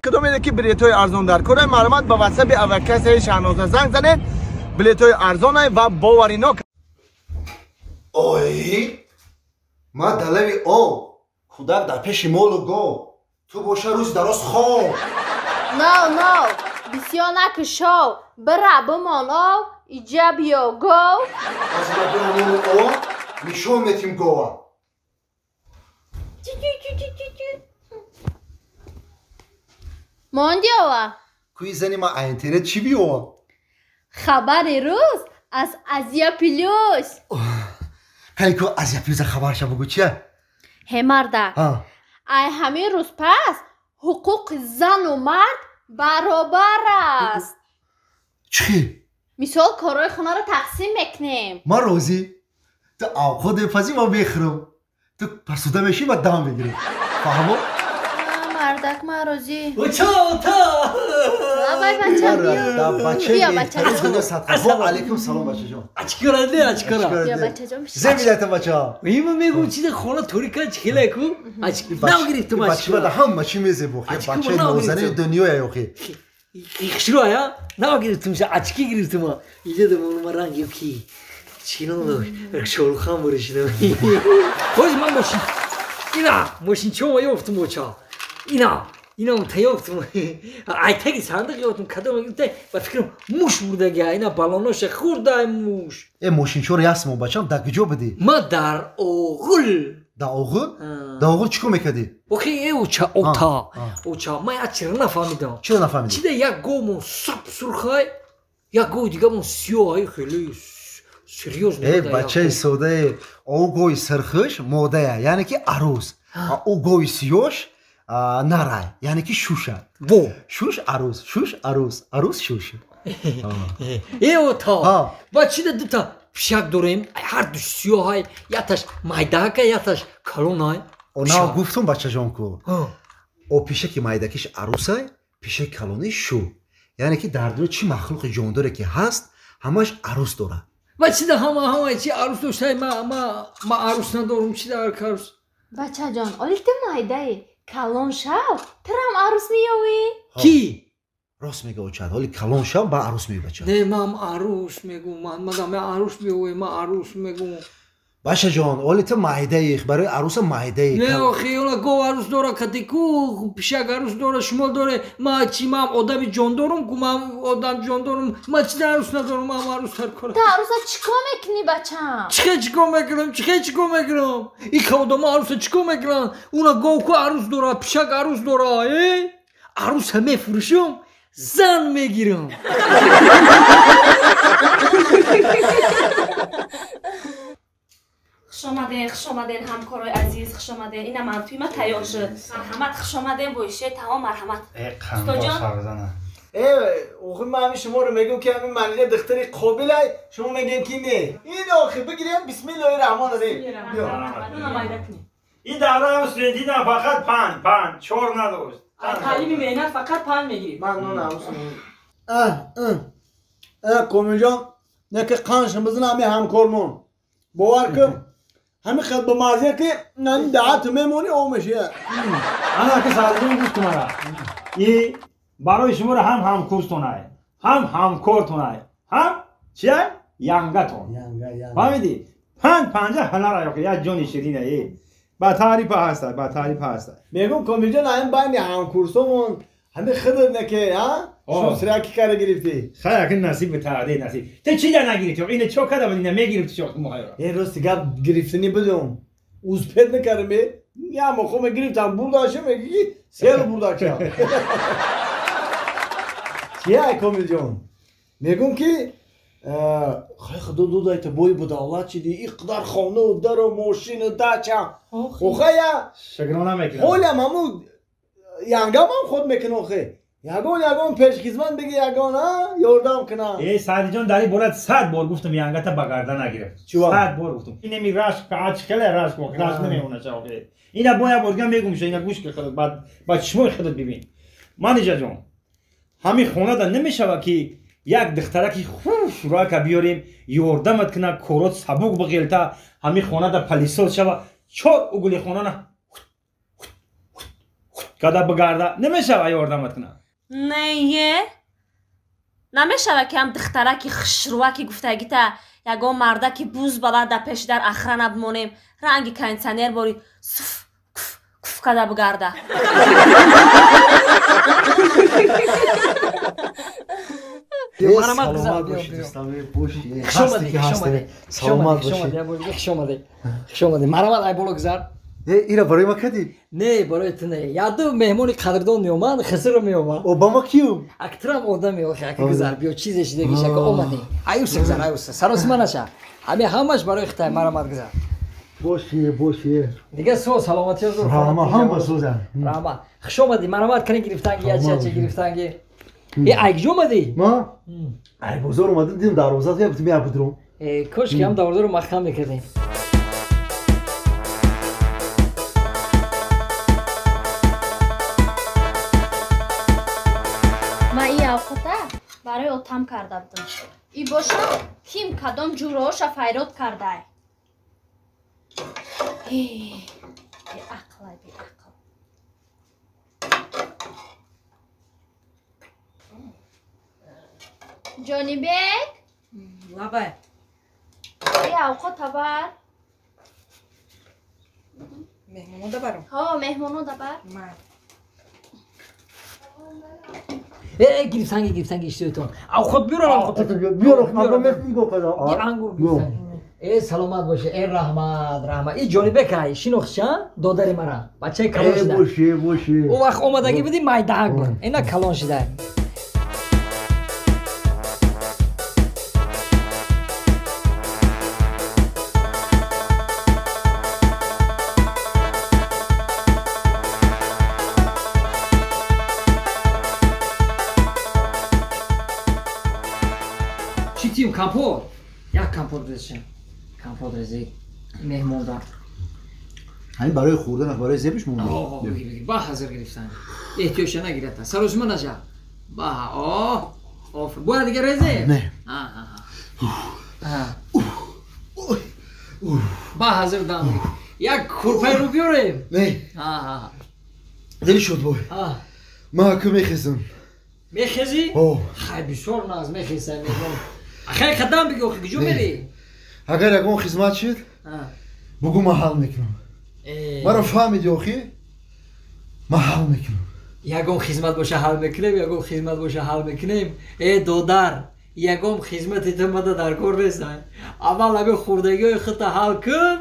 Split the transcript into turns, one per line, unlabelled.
Кадоме ки билетҳои арзон дар кора, марҳамат ба WhatsApp авиакассаи Шаҳноза занг занед. Билетҳои арзонай ва боваринок.
Ой, ма далави об, кӯдак дар пеши молу гов, ту боша рӯзи дароз хоб.
Но, но, бисёр накушов, бира бимон ов, иҷа биё гов.
Аз ма биёмону ов, нишон метим гова.
Монди ова?
Куи зани ма интернет чӣ биёва?
Хабари рӯз аз Азия Плюс.
Кайко Азия Плюс хабарша бугу чия?
Ҳе мардак, ай ҳамин рӯз пас ҳуқуқи зану мард баробар аст.
Чӣ?
Мисол корҳои хонаро тақсим мекунем.
Ман розӣ. Ту авқот мепазӣ, ман мехӯрам. Ту пасуда мешӣ, ман дам мегирам. Фаҳмо?
Мардак, ман розӣ.
Оча, ота!
Лабай бача, биё. Биё бачаҷон.
Алейкум салом бачаҷон.
Ачкара не, ачкара.
Биё бачаҷон.
Зе милата бача.
Има мегум чида хона торика чихела ку? Ачки нав гирифтум ачки.
Бача да ҳама чӣ мезебо. Бачаи нозани дунёя ёхи.
Ихшро я? Нав гирифтум ша ачки гирифтум. Иҷа да ман ранг ёки. Чинон шорухан буришидам. Хоз ман мошин. Ина мошинчома ёфтум оча. Ина ина таёфтум. Айтаги сандиқ ёфтум, кадом гирифта ба фикрам муш бурдага, ина балоноша хӯрдай муш.
Э мошинчоро ясмо бачам, дар куҷо будӣ?
Ма дар оғул.
Дар оғул? Дар оғул чӣ кор мекардӣ?
Охи э оча, ота. Оча, ман як чиро нафаҳмидам.
Чиро нафаҳмидӣ?
Чида як говмон сап сурхай, як гови дигамон сиёҳай, хеле серьёзно.
Э бачаи содае, о гови сирхиш модая, яъне ки арӯз. А о гови сиёш нарай, яъне ки шуша.
Во
шуш арӯз, шуш арӯз, арӯз шуш.
Э ота, ба чида дута пишак дорем, ҳарду сиёҳай, якташ майдака, якташ калонай.
Она гуфтум бачаҷон ку. О пишаки майдакиш арӯсай, пишаки калони шу. Яъне ки дар дунё чӣ махлуқи ҷондоре ки ҳаст, ҳамаш арӯс дорад.
Ва чида ҳама ҳама чи арӯс доштай, ма арӯс надорум, чи дар арӯс?
Бачаҷон, оли ту майдаи, калон шав, турам арӯс меёвӣ?
Ки?
Рост мега очад, оли калон шав, ба арӯс меёвӣ бача.
Не, ман арӯс мегум, ман арӯс меёвӣ, ман арӯс мегум.
Бачаҷон, оли ту майдаи, барои арӯса майдаи.
Не, охи, ола гов арӯс дора, катику, пишак арӯс дора, шумо доре, ма чи ман одами ҷондорум ку, ман одам ҷондорум, ма чи дар арӯс надорум, ман арӯс дар кора.
Ту арӯса чӣ кор мекунӣ, бачам?
Чихе чӣ кор мекунам, чихе чӣ кор мекунам? Ика одамо арӯса чӣ кор мекунанд? Уна гов ку арӯс дора, пишак арӯс дора, э? Арӯса мефурӯшам, зан мегирам.
Хуш омаден, хуш омаден ҳамкорои азиз, хуш омаден. Ина мантуи ма тайёр шуд. Марҳамат, хуш омаден, бо ишои таом марҳамат.
Устодҷон.
Э, охи ман ҳамин шуморо мегӯм ки ҳамин манижа духтари қобилай, шумо мегӯем ки не. Ин охи бигирем, бисмиллоҳи раҳмони раҳим.
Ин давра ҳам студентӣ дам фақат 5, 5, 4 надошт.
Таълими меҳнат фақат 5 мегирифт.
Ман нон ҳамсун. Комилҷон, не ки қаншимизни ҳамин ҳамкормон. Бовар кун, ҳамин хел ба мазза ки нани даҳат мемонӣ об мешия.
Ана ки сардон гуфт мара. И барои шуморо ҳам ҳамкурстонай, ҳам ҳамкортонай, ҳам чия? Янгатон.
Янга, янга.
Фаҳмидӣ? 5 панҷа ҳанара ёхи, як ҷони ширина е. Ба таърифа ҳаста, ба таърифа ҳаста.
Мегум Комилҷон, ҳамин байни ҳамкурсомон ҳамин худат неке, ҳа? Шусраки кара гирифтӣ.
Хай, акин насиб ба таъде насиб. Те чӣ да нагирифтӣ? Ина чо када буд, ина мегирифтӣ чо мухайра.
Э, рости гап гирифтанӣ будум. Успет накардам, э? Я мохоме гирифтам, бурдаша мегӣ, сел бурдаша. Чия, Комилҷон? Мегум ки хай худо додай та бой бу давлат чиди, иқдар хона, дару, мошину, дача. Охая?
Шукрона мекунам.
Ҳолям ҳаму янгамам худ мекунам охе. Ягон ягон пешхизмат бигӣ, ягон ёрдам кунам.
Э Саъдиҷон, дар ин бора 100 бор гуфтам, янгата ба гардан нагирифт. 100 бор гуфтам. Инеми рашк, ач хеле рашк, рашк намемона охе. Ина боя борган мегум ша, ина гӯш ки худат бад ба чишмои худат бибин. Манижаҷон, ҳамин хонада намешава ки як духтараки хуш рака биёрем, ёрдамат куна, корот сабук биғелта, ҳамин хонада палисос шава, 4 угули хонана када бигарда намешава ёрдамат кунам.
Не, намешава ки ҳам духтараки хушрӯаки гуфтагита ягон мардаки буз баланд дар пеши дар охрана бимонем, ранги кондитсионер бори суф куф куф када бигарда.
Саломат бошед, дӯстам, бошед. Саломат бошед.
Хуш омадед. Хуш омадед. Марҳамат, ай боло гузар.
Ира барои ма кадӣ?
Не, барои ту не. Яду меҳмони қадрдон меомад, хисиро меомад.
Обама кию?
Актрам одам меохи, ака гузар, биё чизе шидагиш, ака омадӣ. Аюса гузар, аюса. Саросима наша. Ҳами ҳамаш барои хитай, марҳамат гузар.
Боши, боши.
Дига со саломатӣ зур.
Раҳмат, ҳама созан.
Раҳмат. Хуш омадӣ, марҳамат кани гирифтанги, ячи гирифтанги. Э, ай куҷо омадӣ?
Ма? Ай бозор омадам, дидам дарвоза я гуфтам я будрум.
Э, кош ки ҳам дарвозаро маҳкам мекардем.
Ма и авқота барои отам карда будам. И боша ким кадом ҷуроша файрод кардай. Беақлай, беақл. Ҷонибек?
Лабай.
И авқота бар.
Меҳмоно барам?
Ҳо, меҳмоно бар.
Э, гирифтанги, гирифтанги иштиётон. Авқот биёр, авқот.
Биёр,
ангур гирифтанги. Э, саломат боше. Э, раҳмат, раҳмат. И Ҷонибек ай, шинохтша? Додари мара. Бачаи калон шуда.
Э, боше, боше.
О вақт омадагӣ будӣ майдаак буд. Ина калон шуда. Чӣ тим компот? Як компот резшем. Компот рези меҳмондар.
Ҳамин барои хӯрдан, барои зебиш монда.
Ба ҳазир гирифтан. Эҳтиёҷша нагирата. Саросима наша. Ба, о, оф. Бояд дига резе?
Не.
Ба ҳазир дам. Як курпаи рӯ биёрем?
Не. Дили шуд бой. Ман аку мехезам.
Мехезӣ? Хай бисёр наз мехезай меҳмон. Хай қадам бигӯ, охи куҷо мерӣ?
Агар ягон хизмат шуд, бугӯ ман ҳал мекунам. Маро фаҳмиди охи? Ман ҳал мекунам.
Ягон хизмат боша ҳал мекунем, ягон хизмат боша ҳал мекунем. Э, додар, ягон хизмати ту мада дар кор нест. Аввал ҳамин хурдагиҳои худта ҳал кун.